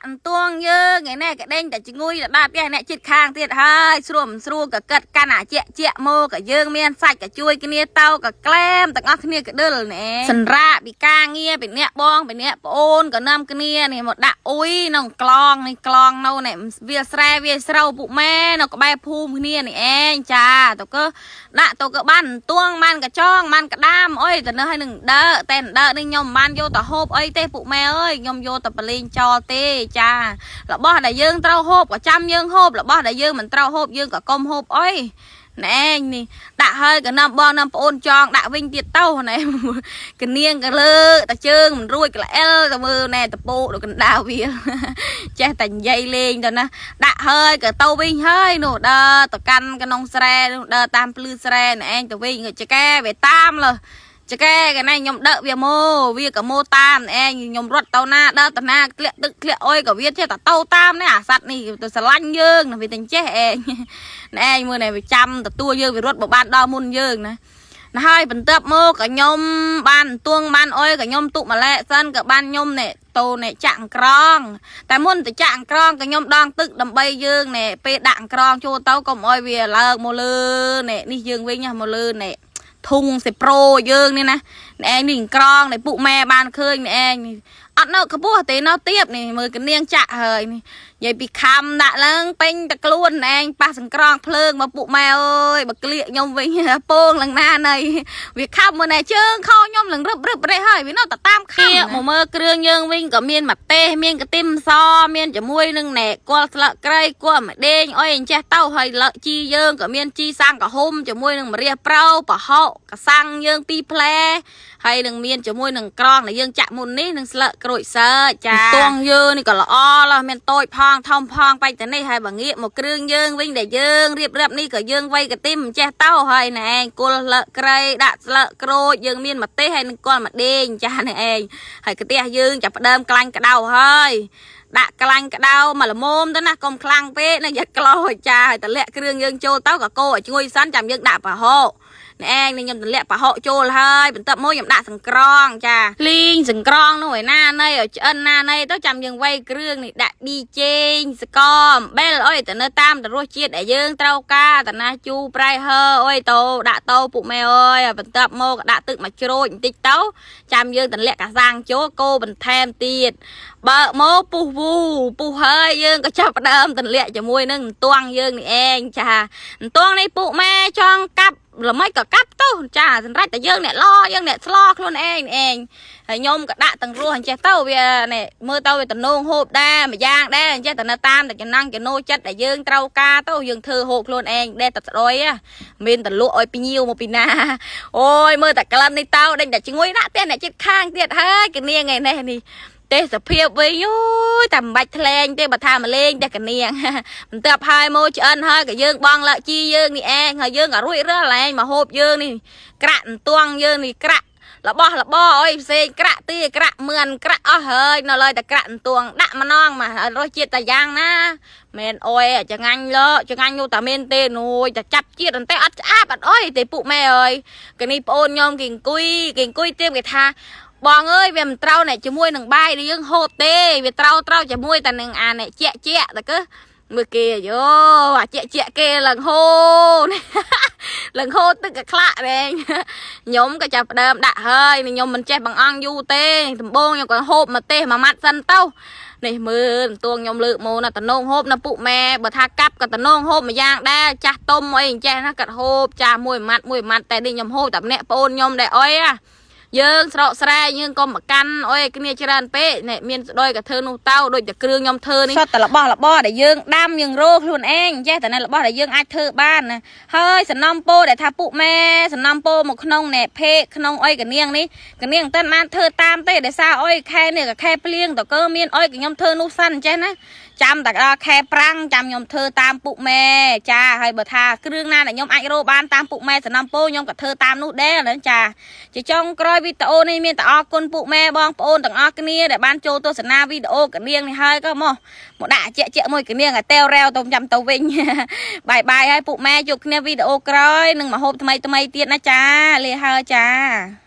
អន្ទួងយើងឯនេះក៏ដេញតែជំងុយទៅដល់ផ្ទះអ្នកជិតខាងទៀតហើយស្រួលមិនស្រួលក៏កិតកាន់អាជាក់ជាក់មកក៏យើងមានសាច់ក៏ជួយគ្នាទៅក៏ក្លែមទាំងអស់គ្នាក៏ដិលណែសម្រាប់ពីការងារពីអ្នកបងពីអ្នកប្អូនក៏នាំគ្នានេះមកដាក់អ៊ុយក្នុងក្លងនេះក្លងនៅនេះវាលស្រែវាលស្រូវពួកម៉ែនៅក្បែរភូមិគ្នានេះឯងចាទៅក៏ដាក់ទៅក៏បានអន្ទួងបានកចងបានកដាមអុយទៅនៅឲ្យនឹងដើតែដើនេះខ្ញុំមិនបានយកទៅហូបអីទេពួកម៉ែអើយខ្ញុំយកទៅបលេងចោលទេចារបស់ដែលយើងត្រូវហូបក៏ចាំយើងហូបរបស់ដែលយើងមិនត្រូវហូបយើងក៏កុំហូបអុយណែនេះដាក់ហើយក៏នាំបងនាំប្អូនចងដាក់វិញទៀតទៅណែកនាងក៏លើតែជើងមិនរួចក៏ល្អិលទៅមើលណែតពោដល់កណ្ដាលវាចេះតែនិយាយលេងទៅណាដាក់ហើយក៏ទៅវិញហើយនោះដើរទៅកាន់ក្នុងស្រែនោះដើរតាមភ្លឺស្រែណែឯងទៅវិញក៏ចកែវាតាមលើចកែកណែខ្ញុំដឹកវាមកវាក៏មកតាមឯងខ្ញុំរត់ទៅណាដើរទៅណាធ្លាក់ទឹកធ្លាក់អុយក៏វាចេះតែទៅតាមនេះអាសត្វនេះទៅស្រឡាញ់យើងវាតែចេះឯងណែឯងមើលណែវាចាំទទួលយើងវារត់បើបានដល់មុនយើងណាណាហើយបន្ទាប់មកក៏ខ្ញុំបានទួងបានអុយក៏ខ្ញុំទុកម្លែកសិនក៏បានខ្ញុំនេះតូនេះចាក់អង្ក្រងតែមុនទៅចាក់អង្ក្រងក៏ខ្ញុំដងទឹកដើម្បីយើងនេះពេលដាក់អង្ក្រងចូលទៅកុំអុយវាឡើងមកលើនេះនេះយើងវិញមកលើនេះធុងសេប្រូយើងនេះណាឯងនេះអង្ក្រងដែលពួកម៉ែបានឃើញឯងនេះអត់នៅខ្ពស់ទេនៅទៀបនេះមើលកនាងចាក់ហើយនេះនិយាយពីខំដាក់ឡើងពេញតែខ្លួនឯងប៉ះសង្ក្រងភ្លើងមកពួកម៉ែអើយបើក្លៀកខ្ញុំវិញពងឡើងណាណីវាខំមើលណែជើងខខ្ញុំឡើងរឹបរឹបរេះហើយវានៅតែតាមខំមកមើលគ្រឿងយើងវិញក៏មានម្ទេសមានកន្ទឹមសមានជាមួយនឹងណែគល់ស្លឹកគ្រៃគល់ម្ដេងអុយអញ្ចេះទៅហើយលឹកជីយើងក៏មានជីសាំងក្រហមជាមួយនឹងម្រះប្រៅប្រហុកកសាំងយើងពីរផ្លែហើយនឹងមានជាមួយនឹងក្រងដែលយើងចាក់មុននេះនឹងស្លឹកក្រូចសើចចាតងយើងនេះក៏ល្អឡោះមានតូចផងធំផងបាច់ទៅនេះហើយបើងាកមកគ្រឿងយើងវិញដែលយើងរៀបរៀបនេះក៏យើងវៃកទីមចេះទៅហើយណែឯងគល់ស្លឹកគ្រៃដាក់ស្លឹកក្រូចយើងមានម្ទេសហើយនឹងគល់ម្ដេងចានេះឯងហើយកទៀសយើងចាប់ផ្ដើមក្លាញ់ក្តៅហើយដាក់ក្លាញ់ក្តៅមកល្មមទៅណាកុំខ្លាំងពេកណាយ៉ាក្លោចាហើយតម្លាក់គ្រឿងយើងចូលទៅក៏កូរឲ្យឈ្ងុយសិនចាំយើងដាក់ប្រហុកនេះឯងនេះខ្ញុំតម្លាក់ប្រហុកចូលហើយបន្ទាប់មកខ្ញុំដាក់សង្ក្រងចាលីងសង្ក្រងនោះឯណាណីឲ្យឆ្អិនណាណីទៅចាំយើងវៃគ្រឿងនេះដាក់ប៊ីចេងស្ករអំបិលអុយទៅនៅតាមទៅរសជាតិដែលយើងត្រូវការតាណាជូរប្រៃហឺអុយទៅដាក់ទៅពុកម៉ែអើយបន្ទាប់មកដាក់ទឹកមកជ្រោចបន្តិចទៅចាំយើងតម្លាក់កាសាំងចូលកូរបន្ថែមទៀតបើកមកពុះវូពុះហើយយើងក៏ចាប់ផ្ដើមទម្លាក់ជាមួយនឹងអន្ទង់យើងនេះឯងចាអន្ទង់នេះពួកម៉ែចង់កាប់ល្មិចក៏កាប់ទៅចាសម្រាប់តែយើងអ្នកឡយើងអ្នកស្លខ្លួនឯងឯងហើយខ្ញុំក៏ដាក់ទាំងរស់អញ្ចេះទៅវានេះមើលទៅវាតំណងហូបដែរមួយយ៉ាងដែរអញ្ចេះតែនៅតាមតែចំណង់ចំណូលចិត្តដែលយើងត្រូវការទៅយើងធ្វើហូបខ្លួនឯងដែរតែស្ដុយមានតលក់ឲ្យពីញៀវមកពីណាអូយមើលតែក្លិននេះទៅដេញតែឈ្ងុយដាក់ទៀតអ្នកចិត្តខាងទៀតហើយកនាងឯនេះនេះទេសភាពវិញអូយតែមិនបាច់ថ្លែងទេបើថាមកលេងតែកនាងបន្ទាប់ហើយមកឆ្អិនហើយក៏យើងបងលជីយើងនេះឯងហើយយើងក៏រួចរើសឡើងមកហូបយើងនេះក្រាក់អន្ទង់យើងនេះក្រាក់របស់របរអុយផ្សេងក្រាក់ទីក្រាក់មឿនក្រាក់អស់ហើយនៅឡើយតែក្រាក់អន្ទង់ដាក់ម្នងមករសជាតិតែយ៉ាងណាមែនអុយចងាញ់លើចងាញ់នោះតែមានទេនួយតែចាប់ជាតិអន្ទេអត់ឆ្អាបអត់អុយទេពួកម៉ែអើយកនេះប្អូនខ្ញុំគេអង្គុយគេអង្គុយទៀមគេថាបងអើយវាមិនត្រូវណែជាមួយនឹងបាយដែលយើងហូបទេវាត្រូវត្រូវជាមួយតែនឹងអាណែជាក់ជាក់តែគឺមើលគេយោអាជាក់ជាក់គេឡើងហូឡើងហូទឹកកខ្លាក់រែងខ្ញុំក៏ចាប់ផ្ដើមដាក់ហើយខ្ញុំមិនចេះបង្អង់យូរទេដំបងខ្ញុំក៏ហូបមកទេសមួយម៉ាត់សិនទៅនេះមើលតួងខ្ញុំលើកមកណាតំណងហូបណាពុកម៉ែបើថាកាប់ក៏តំណងហូបមួយយ៉ាងដែរចាស់ទុំអីអញ្ចេះណាកាត់ហូបចាស់មួយម៉ាត់មួយម៉ាត់តែនេះខ្ញុំហូបតែម្នាក់ប្អូនខ្ញុំដែរអុយណាយើងស្រកស្រែយើងកុំមកកាន់អុយគ្នាច្រើនពេកនេះមានស្ដុយក៏ធ្វើនោះទៅដូចតែគ្រឿងខ្ញុំធ្វើនេះសុទ្ធតែរបស់របរដែលយើងដាំយើងរោខ្លួនឯងចេះតែនៅរបស់ដែលយើងអាចធ្វើបានណាហើយសំណំពោដែលថាពុកម៉ែសំណំពោមកក្នុងណែភេកក្នុងអុយកនាងនេះកនាងមិនតាន់បានធ្វើតាមទេដោយសារអុយខែនេះក៏ខែភ្លៀងតកើមានអុយក៏ខ្ញុំធ្វើនោះសិនចេះណាចាំតែដល់ខែប្រាំងចាំខ្ញុំធ្វើតាមពុកម៉ែចាហើយបើថាគ្រឿងណាដែលខ្ញុំអាចរោបានតាមពុកម៉ែសំណំពោខ្ញុំក៏ធ្វើតាមនោះដែរណាចាជាចុងក្រោយវីដេអូនេះមានតែអរគុណពុកម៉ែបងប្អូនទាំងអស់គ្នាដែលបានចូលទស្សនាវីដេអូកនាងនេះហើយក៏មកមកដាក់ជាក់ជាក់មួយកនាងឲ្យតែវរ៉ែវទៅចាំទៅវិញ បាយបាយហើយពុកម៉ែជួបគ្នាវីដេអូក្រោយនឹងមកហូបថ្មីថ្មីទៀតណាចាលាហើយចា។